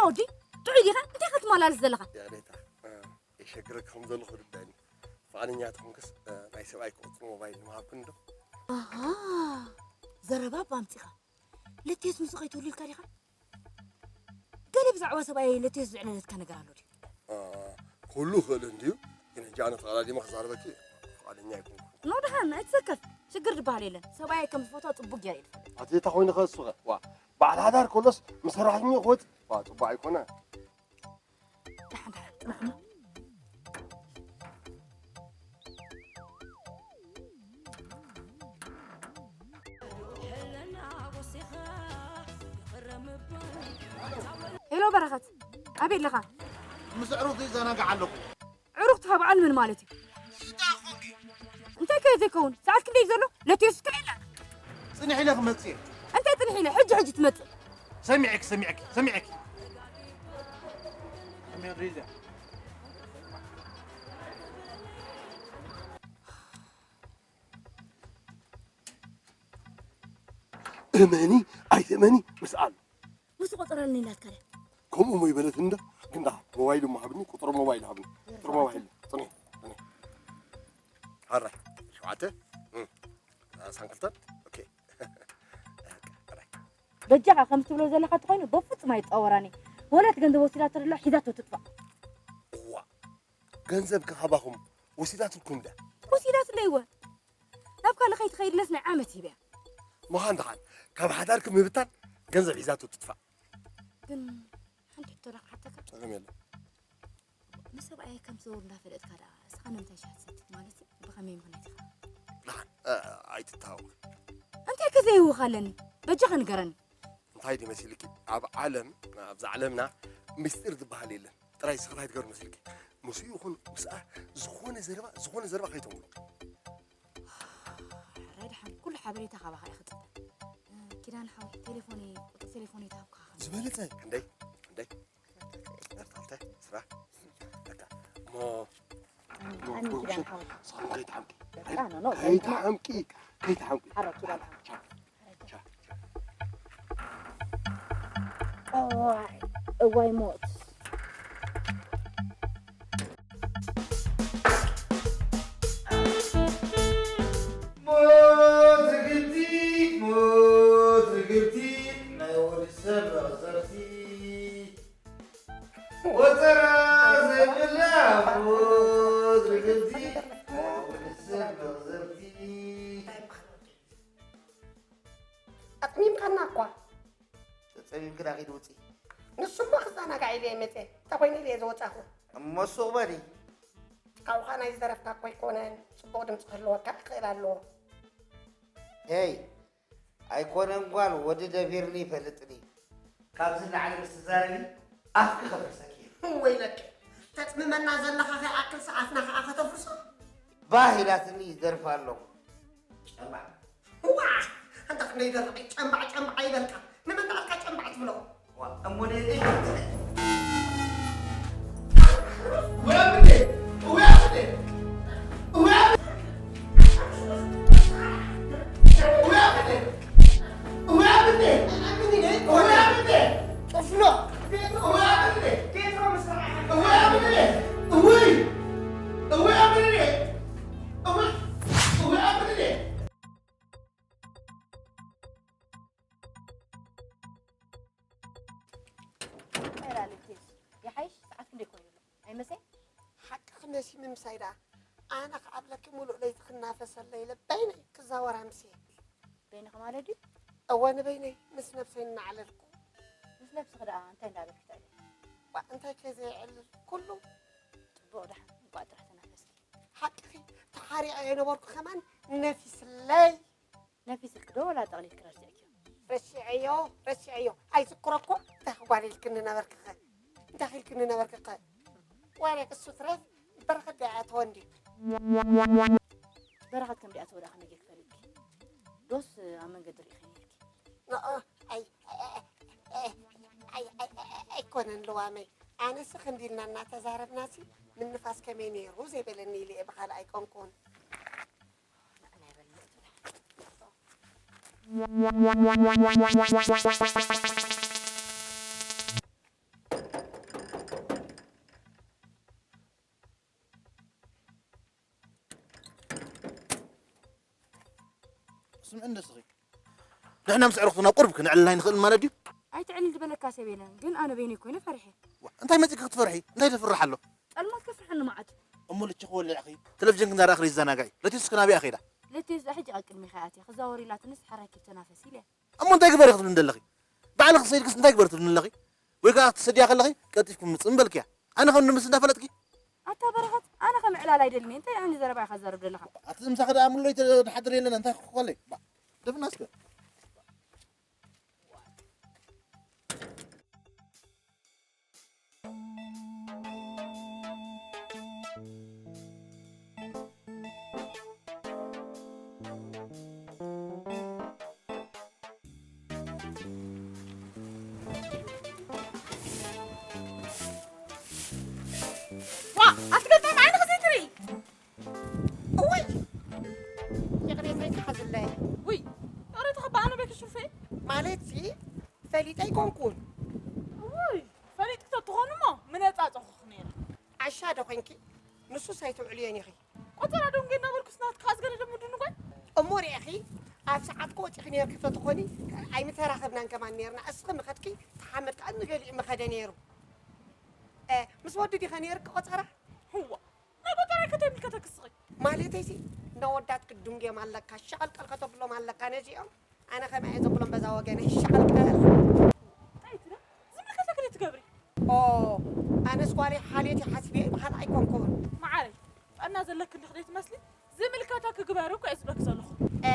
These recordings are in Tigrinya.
ወዲ፣ ጥዑይ ዲኻ? እንታይ ኢኻ ትመላለስ ዘለኻ? ይቕሬታ፣ እ፣ የሸግረኪ ከም ዘለኹ ርዳእኒ። ፍቓደኛ ተኾንክስ፣ እ፣ ናይ ሰብኣይ ቁጽሪ ሞባይል ምሃብክኒ ዶ? ኣሃ፣ ዘረባ እባ ኣምጺኻ። ለቴስ ምስኡ ከይትህሉ ኢልካ ዲኻ? ገለ ብዛዕባ ሰብኣይ ለቴስ ዘዕለለትካ ነገር ኣሎ ድዩ? እ፣ ክህሉ ይኽእል እንድዩ፣ ግን ሕጂ ኣነ ተቐዳዲመ ክዛረበኪ ፍቓደኛ ኣይኮንኩን። ኖ ደሓን፣ ኣይትሰከፍ። ሽግር ዝበሃል የለን። ሰብኣይ ከም ዝፈትዋ ጽቡቕ ገይረ እየ ዝፈልጥ። ኣትሌታ ኮይኑ ከ እሱ ኸ? ዋ፣ በዓል ሓዳር ከሎስ ምስ ሰራሕተኛ ክወጽእ? ዋ፣ ጽቡቕ ኣይኮነ። ደሓን፣ ደሓን፣ ጽናሕ እሞ። ሄሎ በረኸት፣ ኣበይ ኣለኻ? ምስ ኣዕሩኽተይ ይዘናጋዕ ኣለኹ። ኣዕሩኽትኻ በዓል መን ማለት እዩ? እንታይ ከ ዘይከውን? ሰዓት ክንደይ እዩ ዘሎ? ለቴስ ከ የላ? ጽንሕ ኢለ ክመጽእ እየ። እንታይ ጽንሕ ኢለ? ሕጂ ሕጂ ትመጽእ። ሰሚዐኪ፣ ሰሚዐኪ፣ ሰሚዐኪ። ሰሚዐ ሪዛ። እመኒ ኣይትእመኒ፣ ምስ ኣሎ። ምስ ቆጸራ ኣለኒ ኢላትካ ድያ? ከምኡ እሞ ይበለትኒ እንዶ። ግን ደኣ ሞባይል እሞ ሃብኒ፣ ቁጽሪ ሞባይል ሃብኒ። ቁጽሪ ሞባይል፣ ጽንሒ፣ ጽንሒ። ሕራይ፣ ሸውዓተ፣ እም፣ ሰላሳን ክልተን፣ ኦኬ። ሕራይ። በጃኻ ከም ትብሎ ዘለኻ እንተኾይኑ በፍጹም ኣይጻወራን እየ። ወላ እቲ ገንዘብ ወሲዳቶ ደላ ሒዛቶ ትጥፋእ። እዋ፣ ገንዘብ ከ ካባኹም ወሲዳትልኩም ድያ? ወሲዳትለይ እወ። ናብ ካልእ ከይትኸይድለስ ናይ ዓመት ሂበያ። ምዃን ደሓን፣ ካብ ሓዳርኪ ምብታን ገንዘብ ሒዛቶ ትጥፋእ። ግን ሓንቲ ሕቶ ዶ ክሓተካ? ጸገም የለን። ምስ ሰብኣየይ ከም ዝዘውር እንዳፈለጥካ ደኣ፣ እስኻ ንምንታይ ሻሂ ትሰቲ? ማለት ብኸመይ ምኽንያት ኢኻ? ደሓን፣ እ፣ ኣይትተሃወኽ። እንታይ ከ ዘይህውኽ ኣለኒ? በጃኻ ንገረኒ። እንታይ ድዩ መሲልኪ? ኣብ ዓለም፣ ኣብዛ ዓለምና ምስጢር ዝበሃል የለን። ጥራይ እስኺ እንታይ ትገብሪ መሲልኪ? ምስኡ ይኹን ምስኣ ዝኾነ ዘረባ፣ ዝኾነ ዘረባ ከይተውሩ። ሕራይ ደሓን፣ ኩሉ ሓበሬታ ካባኻ እየ ክጽበ። እ፣ ኪዳነ ሓወይ፣ ቴሌፎነይ፣ ቁጽሪ ቴሌፎነይ ተሃብካ ኸም ዝበለጸ። ክንደይ? ክንደይ? ዓሰርተ ክልተ፣ ዕስራ። በቃ። እሞ፣ ኣኒ፣ እሞ፣ ኣኒ እሞ፣ ኪዳነ ሓወይ። ሳሚ ከይትሓምቂ። በቃ፣ ኖ፣ ኖ፣ ከይትሓምቂ፣ ከይትሓምቂ። ሓራ ኪዳነ ሓወይ። ቻው። ቻው፣ ቻው። እዋይ፣ እዋይ ሞት። ሞት ርግብቲ፣ ሞት ርግብቲ፣ ናይ ወዲ ሰብ መቕዘፍቲ። ቆጸራ ዘይብላ ሞት ርግብቲ፣ ናይ ወዲ ሰብ መቕዘፍቲ። ኣጥሚምካና እኳ። ጸሚምኪ ዳኺ ድውጺ። ንሱማ ክዘናጋዕ ኢለ እየ መጸ። እንታይ ኮይነ ኢለ እየ ዝወጻኹ? እሞ ሱቕ በሊ። ካብኡ ኸኣ ናይ ዝደረፍካ እኮ ኣይኮነን። ጽቡቕ ድምጺ ክህልወካ ክኽእል ኣለዎ። ሄይ፣ ኣይኮነን ጓል፣ ወዲ ደቢርኒ ይፈልጥኒ። ካብዚ ንላዕሊ ምስ ትዛረቢ ኣፍኪ ከፍርሰኪ እየ። ወይለኪ፣ ተጽምመና ዘለኻ ከይኣክልሲ ኣፍና ከኣ ከተፍርሶ? ባህ ኢላትኒ ይደርፍ ኣለኹ። ጨምባዕ። ዋ! ኣንታ ክንደይ ደርፊ ጨምባዕ ጨምባዕ ይበልካ። ንመን ደኣ ኢልካ ጨምባዕ ትብሎ? ዋ፣ እሞ ነ-፣ ሄራልቴስ፣ ይሓይሽ፣ ሰዓት ክንደይ ኮይኑ ኣሎ? ኣይመሰይ? ሓቅኺ መሲ ምምሳይ ደኣ። ኣነ ክኣብለኪ ሙሉእ ለይቲ ክናፈሰለይ ኢለ በይነይ ክዛወር ኣምስየ። በይንኺ ማለት ድዩ? እወ፣ ንበይነይ ምስ ነብሰይ እናዕለልኩ። ምስ ነብስኺ ደኣ እንታይ እንዳበልኪ ተዕልሊ? ዋ፣ እንታይ ከ ዘየዕልል ኩሉ። ጽቡቕ ደሓን፣ እንቋዕ ጥራሕ ተናፈስኪ። ሓቅኺ፣ ተሓሪቐ የነበርኩ ከማን ነፊስለይ። ነፊስልኪ ዶ ወላ ጠቕሊልኪ ረሲዕክዮ? ረሲዐዮ፣ ረሲዐዮ። ኣይዝክሮ እኮ። እንታይ ክጓል ኢልክኒ ነበርክኸ? እንታይ ኢልክኒ ነበርክኸ? ወረ እሱ ትረፍ፣ በረኸት ዶ ኣይኣተወን ድዩ? በረኸት ከም ድኣተወ ደኣ ከመይ ገይርኪ ፈሊጥኪ? ዶስ ኣብ መንገዲ ርኢኺ ነይርኪ? ንኦ፣ ኣይ፣ ኣይ፣ ኣይኮነን ልዋመይ። ኣነስ ክንዲ ኢልና እናተዛረብናሲ ምንፋስ ከመይ ነይሩ ዘይበለኒ ኢለ እየ ብኻልእ ኣይኮንኩን። ንዓና ይበል። ስምዒ እንዶ እስኺ። ንሕና ምስ ኣዕሩኽትና ቁሩብ ክነዕልል ኣይንኽእልን ማለት ድዩ? ኣይትዕልል ዝበለካ ሰብ የለን፣ ግን ኣነ በይነይ ኮይነ ፈሪሐ። ዋ፣ እንታይ መጺእኪ ክትፈርሒ? እንታይ ዘፍርሕ ኣሎ? ጸልማት ከፍርሐኒ መዓት። እሞ ልችኺ ወሊዕኺ፣ ቴሌቪዥን ክንዳረኣኺ ዘይዘናጋዒ። ለትዩስ ክናበይ ከይዳ? ለትዩስ ሕጂ ኣብ ቅድሚኺ ኣትየ፣ ክዛወር ኢላትንስ ሓራይ ክትተናፈሲ ኢለ። እሞ እንታይ ግበሪ ክትብልኒ ዘለኺ? ባዕልኺ ሰይድክስ እንታይ ግበሪ ትብልኒ ኣለኺ? ወይ ከኣ ክትሰድያ ከለኺ ቀልጢፍኪ ምጽእ ምበልክያ። ኣነ ከም ንምስ እንዳፈለጥኪ? ኣታ በረኸት፣ ኣነ ከም ዕላል ኣይደልኒ። እንታይ ዓይነት ዘረባ ኢኻ ትዛረብ ዘለኻ? ኣቲ ምሳኺ ደኣ ምሎይ ተድሓድር የለን፣ እንታይ ክኾለይ? ባ፣ ደፍና እስከ። ዋ፣ ኣቲ ገጣም ዓይንኺ ዘይትርኢ። እወይ! ይቕሬታ ይትሓዝለይ። ውይ፣ ይቕሬታ ከ ብኣነ ቤኪ ሹፌ? ማለትሲ፣ ፈሊጠ ኣይኮንኩን። ውይ፣ ፈሊጥኪ ተትኾኒ እሞ ምነጻጸኹኺ ነይረ። ዓሻ ዶ ኾንኪ? ንሱስ ኣይተውዕልዮን ኢኺ። ቆጸራ ደንጉየ እናበልኩስ ናትኪ ኣዝገረ ደሞ ድንጓይ? እሞ ርኢኺ፣ ኣብ ሰዓትኪ ወጺኺ ነይርኪ ተትኾኒ፣ ኣይምተራኸብናን ከማን ነይርና። እስኺ ምኸድኪ፣ ተሓመድ ከኣ ንገሊኡ ምኸደ ነይሩ። እ፣ ምስ ወዲ ዲኸ ነይርኪ ቆጸራ? ህዋ፣ ናይ ቆጸራ ከተይምልከተኪ እስኺ። ማለተይሲ፣ ነወዳት ክድንጉዮም ኣለካ፣ ሸቐልቀል ከተብሎም ኣለካ ነዚኦም። ኣነ ከመይ እየ ዘብሎም በዛ ወገነይ፣ ሸቐልቀል። እንታይ ትብል? ዝምልከተኪ ዶ ትገብሪ? ኦ፣ ኣነስ ጓለይ ሓልዮት እየ ሓሲበ፣ ብኻልእ ኣይኮንኩን። መዓረይ፣ ጥዕና ዘለኪ እንዲኺ ዘይትመስሊ? ዝምልከተኪ ግበሪ እኮ እየ ዝብለኪ ዘለኹ። እ፣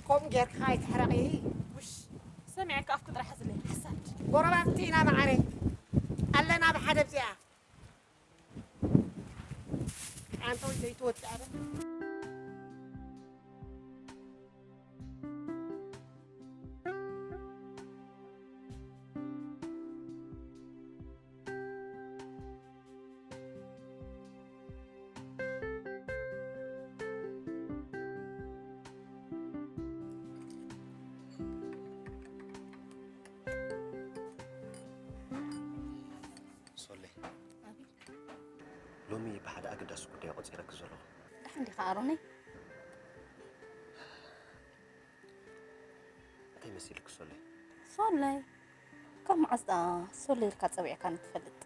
ከምኡ ጌርኪ ከኣ ኣይትሕረቒ። ውሽ፣ ሰሚዐኪ ኣፍኪ ጥራሕ ሓዝለይ፣ ሓሳድ። ጎረባብቲ ኢና መዓረይ። ኣለና ብሓደ ኣብዚኣ። ኣንተ ወይ ዘይትወጽእ ኣረ። ሶሌ፣ ኣቤት። ሎሚ ብሓደ ኣገዳሲ ጉዳይ ቆጺረኪ ዘለኹ። ደሓን ዲኻ ኣሮነይ? እንታይ መሲልኪ ሶሌ? ሶለይ? ካብ መዓስ ደኣ ሶለይ ኢልካ ጸዊዕካኒ ትፈልጥ?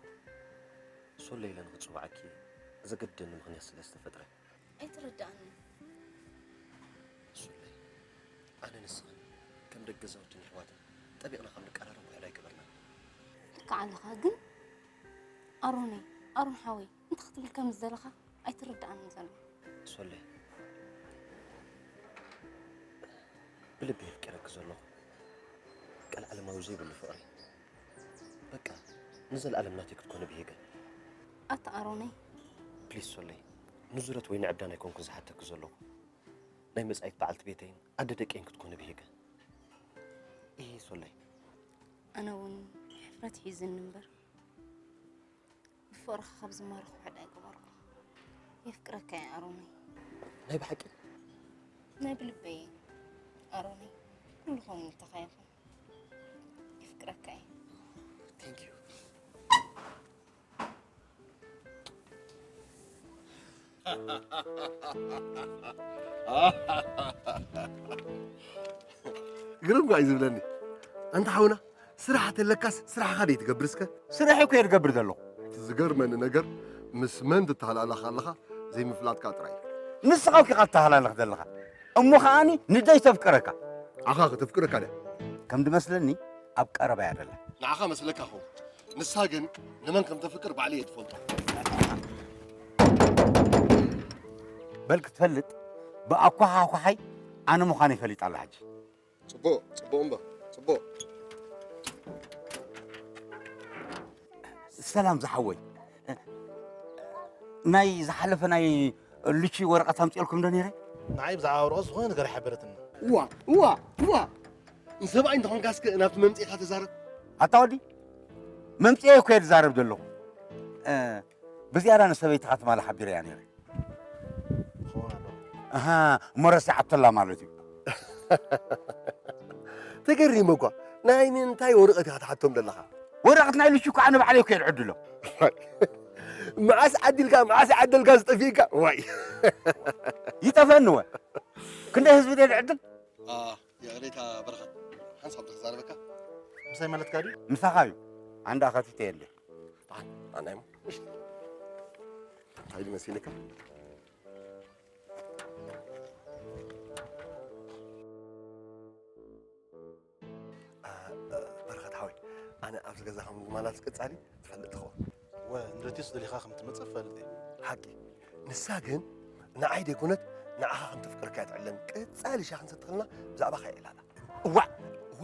ሶለይ ኢለ ንኽጽውዓኪ ዘገድደኒ ምኽንያት ስለ ዝተፈጥረ። ኣይትርድኣንን። ሶለይ፣ ኣነ ንስኽን ከም ደቂ ገዛውትን ኣሕዋትን ጠቢቕና ከም ንቀራረብ ውዕል ኣይገበርናን። ልክዕ ኣለኻ፣ ግን ኣሮነይ፣ ኣሮን ሓወይ፣ እንታይ ክትብል ከም ዝደለኻ ኣይትርድኣንን ዘሎ። ሶለይ፣ ብልቢ የፍቅረኪ ዘለኹ። ቀልዓለማዊ ዘይብሉ ፍቕሪ። በቃ፣ ንዘለኣለም ናተይ ክትኮኒ ብሂገ። ኣታ ኣሮነይ። ፕሊስ ሶለይ፣ ንዙረት ወይ ንዕብዳን ኣይኮንኩን ዝሓተኪ ዘለኹ። ናይ መጻኢት በዓልቲ ቤተይን ኣደ ደቀይን ክትኮኒ ብሂገ። ኢሂ ሶለይ። ኣነ እውን ሕፍረት ሒዝኒ እምበር፣ ብፍቕርኻ ካብ ዝማረኹ ውሕድ ኣይገበርኩ። የፍቅረካ እየ ኣሮነይ። ናይ ብሓቂ? ናይ ብልበይ እየ ኣሮነይ። ኩሉ ከምኡ ኢልካ ኢኻ። የፍቅረካ እየ። Thank you። ግርም ጓይ ዝብለኒ። ኣንታ ሓውና፣ ስራሕ ተለካስ ስራሕኻ ደይ ትገብር እስከ? ስራሕ እኮ እየ ዝገብር ዘለኹ። እቲ ዝገርመኒ ነገር፣ ምስ መን ትተሃላለኽ ኣለኻ ዘይምፍላጥካ ጥራይ። ንስኻ እኮ ኢኻ ትተሃላለኽ ዘለኻ። እሞ ኸኣኒ ንደይ ተፍቅረካ። ኣኻ ከተፍቅረካ ድያ? ከም ድመስለኒ ኣብ ቀረባ እያ ዘላ። ንዓኻ መስለካ ኹም። ንሳ ግን ንመን ከም ተፍቅር ባዕለይ እየ ትፈልጦ። በል ክትፈልጥ ብኣኳሓኳሓይ ኣነ ምዃነይ ፈሊጣ ኣላ ሕጂ። ጽቡቕ፣ ጽቡቕ እምበር፣ ጽቡቕ። ሰላም ዝሓወይ። ናይ ዝሓለፈ ናይ ልቺ ወረቐት ኣምጺኦልኩም ዶ ነይረ? ንዓይ ብዛዕባ ወረቐት ዝኾነ ነገር ኣይሓበረትኒ። እዋ፣ እዋ፣ እዋ። ንሰብኣይ እንተኾንካ እስከ ናብቲ መምጽኢኻ ተዛረብ። ኣታ ወዲ፣ መምጽኤ እኮ እየ ዝዛረብ ዘለኹ። እ፣ ብዝያዳ ንሰበይትኻ ትማሊ ሓቢረያ ነይረ። ክኸውን ኣለዎ። ኣሃ፣ እሞ ረሲዓቶላ ማለት እዩ። ተገሪመ እኳ። ናይ ምንታይ ወረቐት ኢኻ ትሓቶም ዘለኻ? ወረቐት ናይ ልቺ እኮ ኣነ ባዕለይ እኮ እየ ዝዕድሎ። መዓስ ዓዲልካ፣ መዓስ ይዓደልካ ዝጠፊእካ? ዋይ። ይጠፈኒ ወ። ክንደይ ህዝቢ ድየ ዝዕድል? ይቕሬታ በረኸት፣ ሓንሳብ ክዛረበካ። ምሳይ ማለትካ ድዩ? ምሳኻ እዩ። ኣንዳ ኸቲተ የለ። ኣናይሞ እንታይ ኢሉ መሲልካ? በረኸት ሓወይ፣ ኣነ ኣብዚ ገዛ ከም ዝመላለስ ቀጻሊ ትፈልጥ ትኸውን። ወ ንረቲስ ደሊኻ ከም ትመጽእ እፈልጥ እየ። ሓቂ። ንሳ ግን ንዓይ ደይኮነት ንዓኻ ከም ተፍቅረካ እያ ትዕለም። ቀጻሊ ሻሂ ክንሰቲ ከለና ብዛዕባኻ እያ ዕላላ። እዋእ! እወ።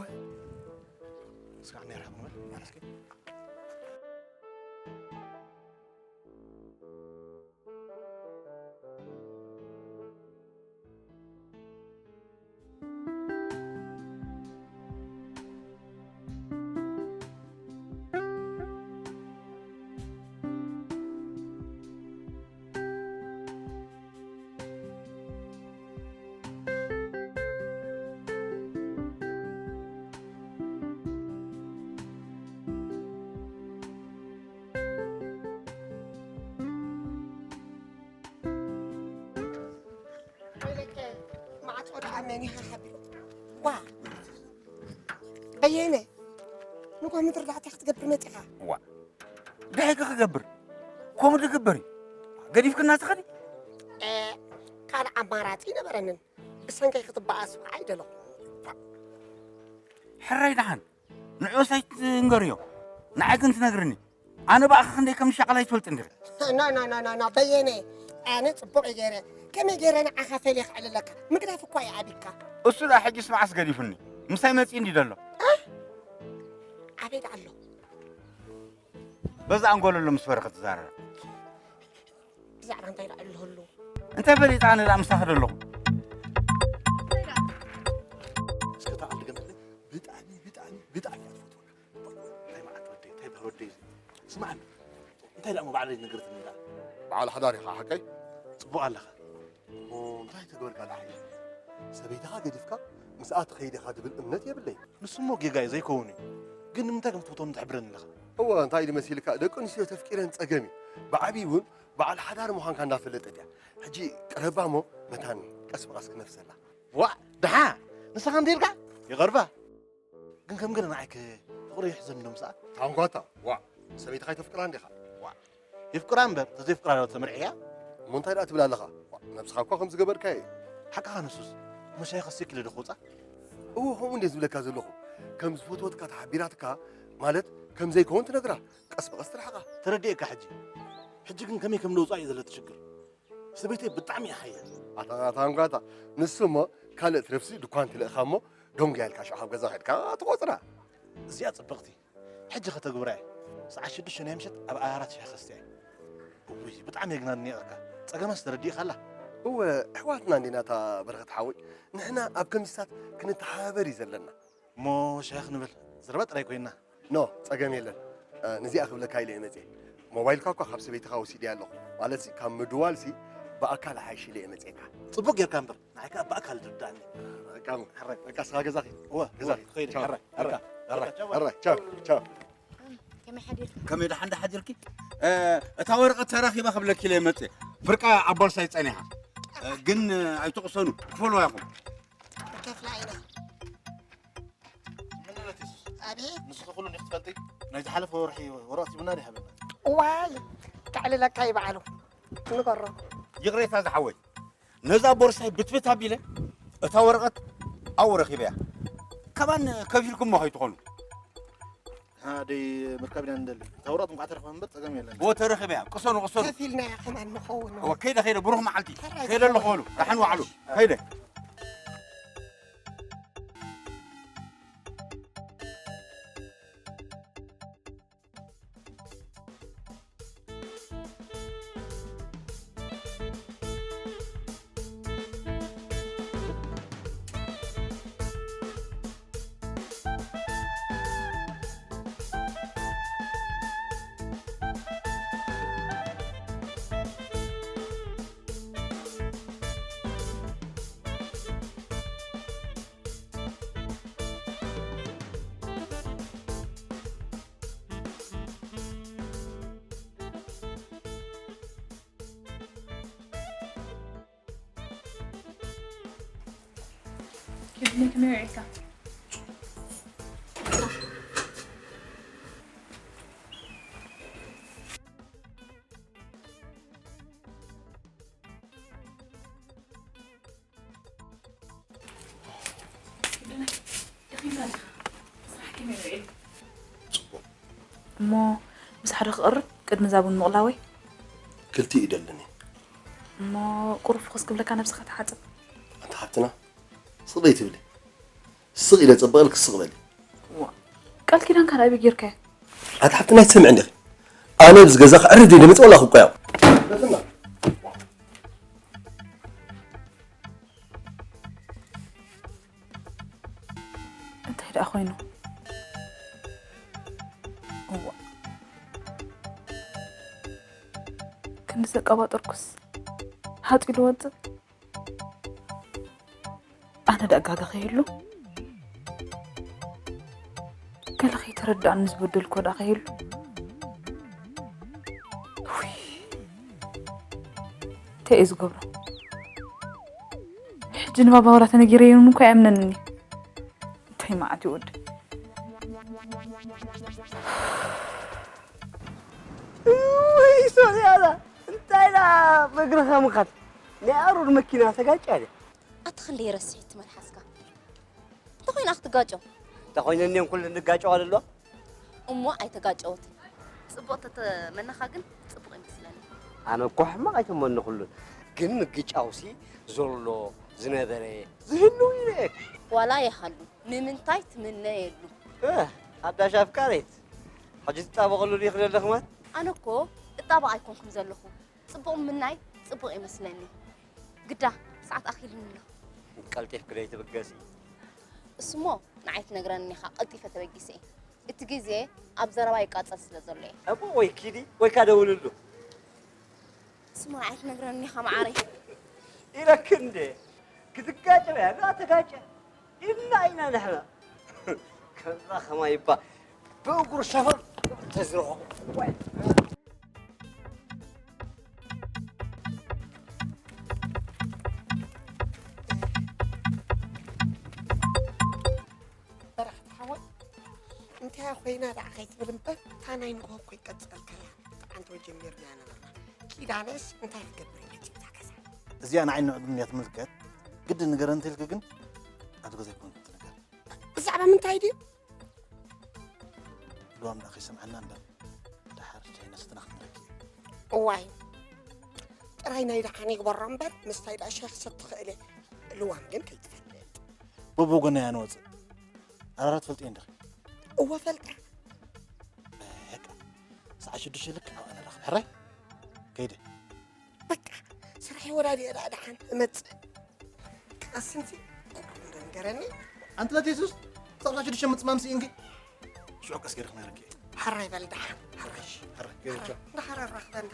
እስካዕ ነይርካ ምበል ማለት ከ? ወይለከ፣ ማዕጾ ደኣ መን ይሃሃብ? ዋ፣ በየነ፣ ንጎ ምድሪ ደኣ እንታይ ክትገብር መጺኻ? ዋ፣ እንታይ ከ ክገብር? ከምኡ ዝግበር እዩ። ገዲፍክና ትኸዲ? እ፣ ካልእ ኣማራጺ ይነበረንን። ብሰንከይ ክትበኣስ ከዓ ኣይደለኹ። ሕራይ ደሓን፣ ንዑስ ኣይትንገርዮ። ንዓይ ግን ትነግርኒ። ኣነ ብኣኻ ክንደይ ከም ዝሻቐል ኣይትፈልጥን ዲኺ? ና፣ ና፣ ና፣ ና፣ ና፣ በየነ፣ ኣነ ጽቡቕ እየ ገይረ። ከመይ ገይረ ንዓኻ ፈልየ ክዕልለካ? ምግዳፍ እኳ እዩ ኣቢካ። እሱ ደኣ ሕጂስ መዓስ ገዲፉኒ? ምሳይ መጺኡ እንዲ ዘሎ። እ? ኣበይ ደኣ ኣሎ? በዛ ኣንጎሎ ኣሎ ምስ በረኸት ትዛረብ። ብዛዕባ እንታይ ደኣ ኣለህሉ? እንታይ ፈሊጠ ኣነ ደኣ ምሳኺ ደለኹ? እስከ እታ ዓዲ ገመለይ ብጣዕሚ፣ ብጣዕሚ፣ ብጣዕሚ እያ ትፈትወካ። እንታይ መዓት ወደይ፣ እንታይ ባህር ወደይ እዚ። ስማዕኒ፣ እንታይ ደኣ እሞ ባዕለይ ነገርትኒ ደኣ? በዓል ሓዳር ኢኻ ሓቀይ? ጽቡቕ ኣለኻ። እሞ እንታይ ተገበርካ ደኣ ሓያል? ሰበይትኻ ገዲፍካ ምስኣ ትኸይድ ኢኻ ዝብል እምነት የብለይን። ንሱ እሞ ጌጋ እዩ፣ ዘይከውን እዩ። ግን ንምንታይ ከም ትፈትዎም ትሕብረኒ ኣለኻ? እወ፣ እንታይ ኢሉ መሲልካ? ደቂ ኣንስትዮ ተፍቂረን ጸገም እዩ። ብዓብዪ እውን በዓል ሓዳር ምዃንካ እንዳፈለጠት እያ። ሕጂ ቅረባ እሞ መታን ቀስ ብቐስ ክነፍሰላ። ዋእ፣ ደሓ፣ ንስኻ እንተ ኢልካ ይቐርባ። ግን ከም ገለ ንዓይ ከ ፍቕሪ ይሕዘኒ ዶ ምስኣ? ታንኳታ፣ ዋእ፣ ሰበይትኻ ኣይተፍቅራን ዲኻ? ዋእ፣ የፍቅራ እምበር፣ ተዘይፍቅራ ዶ ተመርዕያ? እሞ እንታይ ደኣ ትብል ኣለኻ? ዋእ፣ ነብስኻ እኳ ከም ዝገበርካዮ እዩ። ሓቅኻ ንሱስ፣ እሞ ሻሂ ከስቲኪ ኢለ ዶ ክወጻ? እወ፣ ከምኡ እንደ ዝብለካ ዘለኹ። ከም ዝፈትወትካ ተሓቢራትካ፣ ማለት ከም ዘይከውን ትነግራ፣ ቀስ ብቐስ ትርሕቓ። ተረዲኤካ ሕጂ። ሕጂ ግን ከመይ ከም ለውጻ እዩ ዘለቲ ሽግር። ሰበይተይ ብጣዕሚ እያ ሓያል። ኣታ፣ ኣታ፣ ኣንኳታ፣ ንሱ እሞ ካልእ ትነፍሲ ድኳን ትልእኻ እሞ፣ ዶንግያ ኢልካ ሽዑ ካብ ገዛ ከድካ ትቖጽራ። እዚኣ ጽብቕቲ። ሕጂ ከተግብራ እየ። ሰዓት ሽዱሽተ ናይ ምሸት ኣብ ኣራት ሻሂ ከስትያ እየ። እውይ፣ ብጣዕሚ እየ ግን ኣድኒቐካ። ጸገማስ ተረዲእካ ኣላ? እወ፣ ኣሕዋትና እንዲና እታ በረኸት ሓወይ። ንሕና ኣብ ከምዚታት ክንተሓባበር እዩ ዘለና። እሞ ሻሂ ክንብል ዘረባ ጥራይ ኮይና። ኖ፣ ጸገም የለን። እ፣ ንዚኣ ክብለካ ኢለ እየ መጽየ። ሞባይልካ እኳ ካብ ሰበይትኻ ወሲደያ ኣለኹ። ማለትሲ፣ ካብ ምድዋልሲ ብኣካል ሓይሽ ኢለ እየ መጽየካ። ጽቡቕ ጌርካ እምበር፣ ንዓይ ከኣ ብኣካል ትርድኣኒ። በቃ፣ ሕራይ። በቃ፣ ስኻ ገዛ ኺድ። እወ፣ ገዛ እወ፣ ኺድ። ኸይደ፣ ቻው። ሕራይ፣ ሕራይ፣ ሕራይ፣ ሕራይ፣ ቻው። ሕራይ፣ ቻው። ከመይ ሓዲርካ? ከመይ ደሓን ዶ ሓዲርኪ? እ፣ እታ ወረቐት ተረኺባ ክብለኪ ኢለ እየ መጽየ። ፍርቃ ኣብ ቦርሳይ ጸኒሓ። እ፣ ግን፣ እ፣ ኣይትቕሰኑ፣ ክፈልዋ ኢኹም። ከፍላ ኢና። ምን ኢለት የሱስ? ኣቤት። ንስኺ ኩሉ እንዲኺ ትፈልጢ? ናይ ዝሓለፈ ወርሒ ወረቐት ሂብና ዶ ይሃበና? እዋይ፣ ከዕልለካ እዩ በዓሉ። ንገሮ። ይቕሬታ ዝሓወይ። ነዛ ቦርሳይ ብትብት ኣቢለ እታ ወረቐት ኣብኡ ረኺበያ። ከማን ከፊልኩሞ ከይትኾኑ። ንሕና ደይ ምርካብ ኢና ንደሊ። እታ ወረቐት እንኳዕ ተረኽበ እምበር ጸገም የለን። እወ ተረኺበያ። ቅሰኑ፣ ቅሰኑ። ከፊልናያ ከማን ንኸውን። እወ ከይደ፣ ከይደ። ብሩኽ መዓልቲ። ሕራይ ከይደ ኣለኹ በሉ። ደሓን ዋዕሉ። ከይደ። ክድኒ ከመይ ውዒልካ? እሞ ምሳሕ ዶ ክቕርብ ቅድሚ እዛ ቡን ምቕላወይ? ክልቲኡ ይደልን እዩ። እሞ ቁሩብ ፍኹስ ክብለካ ነብስኻ ትሓጽብ። ኣንታ ሓፍትና ስቕ ደይ ትብሊ? ስቕ ኢለ ጸበቐልክ ስቕ በሊ። ዋ ቃል ኪዳንካ ናበይ ጌርካዮ? ኣንታ ሓፍትና ኣይትሰምዕን ዲኺ? ኣነ ኣብዚ ገዛ ክዕርፍ ደይ ደመጸ ወላ ክቆያ። እንታይ ደኣ ኮይኑ? እዋ ክንዲ ዘቀባጠርኩስ ሃጡ ኢሉ ወፅእ። ኣነ ደኣ ጋገ ከይህሉ ገለ ከይተረዳእኒ ዝበደልኮ ደኣ ከይህሉ። ውይ፣ እንታይ እየ ዝገብሮ? ሕጂ ንባባ ዋላ ተነጊረዮ እውን እኮ ኣይኣምነንን እዩ። እንታይ መዓት እዩ ወዲ? ውይ ሶልያና እንታይ ኢላ ብእግርኻ ምኻድ ናይ ኣሩር መኪና ተጋጭያ ድያ? ኣቲ ክንደይ ረስሒት መልሓስካ እንተኾይና ክትጋጨው እንተኾይነን እየን ኩለን ዝጋጨዋ ዘለዋ እሞ ኣይተጋጨወትን። ጽቡቕ ተተመነኻ ግን ጽቡቕ ይመስለኒ። ኣነ እኮ ሕማቕ ኣይተመነኹሉን ግን ምግጫውሲ ዘሎ ዝነበረ ዝህልው ኢለ ዋላ ይሃሉ ንምንታይ ትምነየሉ? ሓዳሽ ኣፍቃሪት ሕጂ ትጣበቐሉ ዲኺ ዘለኽማት? ኣነ እኮ እጣበቕ ኣይኮንኩን ዘለኹ። ጽቡቕ ምምናይ ጽቡቕ ይመስለኒ። ግዳ ሰዓት ኣኺሉኒ ኣሎ። ቀልጢፍኪ ደይትብገሲ። እሱሞ ንዓይ ትነግረኒ ኢኻ ቀልጢፈ ተበጊሰ እየ። እቲ ግዜ ኣብ ዘረባ ይቃጸል ስለ ዘሎ እየ። እሞ ወይ ኪዲ ወይ ከኣ ደውልሉ። እሱሞ ንዓይ ትነግረኒ ኢኻ መዓረይ። ኢለኪ እንደ ክትጋጨ እያ ዶ ኣተጋጨ ኢልና ኢና ንሕና። ከምዛ ኸማይ እባ ብእግሩ ሸፈር ተዝረኸቦ። በረኽቲ ሓወይ እንታይ ኮይና ደኣ ከይትብል እምበር እታ ናይ ንግሆ እኮ ይቀጸልካያ። ጥዓንቶ ጀሚርናያ ነበርና። ኪዳነስ እንታይ ክትገብር እዩ መጺኡ እታ ገዛ? እዚኣ ንዓይ ንዕድም እያ ትምልከት። ግዲ ንገረ እንተልኪ ግን ኣብዚ ገዛ ኣይኮነን ክትንገር። ብዛዕባ ምንታይ ድዩ? ልዋም ደኣ ከይሰምዓና እምበር ደሓር ቻይና ስትና ክትንረኪ እየ። እዋይ ጥራይ ናይ ደሓን ይግበሮ እምበር ምስታይ ደኣ ሻሂ ክሰቲ ክእል እየ። ልዋም ግን ከይትፈልጥ። በብወገና እያ ንወፅእ። ኣራራ ትፈልጥዮ እንዲኺ? እወ ፈልጠ። በቃ ሰዓት ሽዱሽተ ልክዕ ኣብኣ ንራኸብ። ሕራይ ከይደ። በቃ ስራሕ ይወዳድየ ደኣ ደሓን እመፅእ። ቀስንሲ እንዶ ንገረኒ። ኣንቲ ለት የሱስ ክሳብ ሰዓት ሽዱሽተ ምፅማም ስኢንኪ። ሽዑ ቀስ ገይረ ክነግረኪ እየ። ሕራይ በል ደሓን። ሕራይ። ሕራይ ከይደ ቻው። ደሓን ኣራኽበና።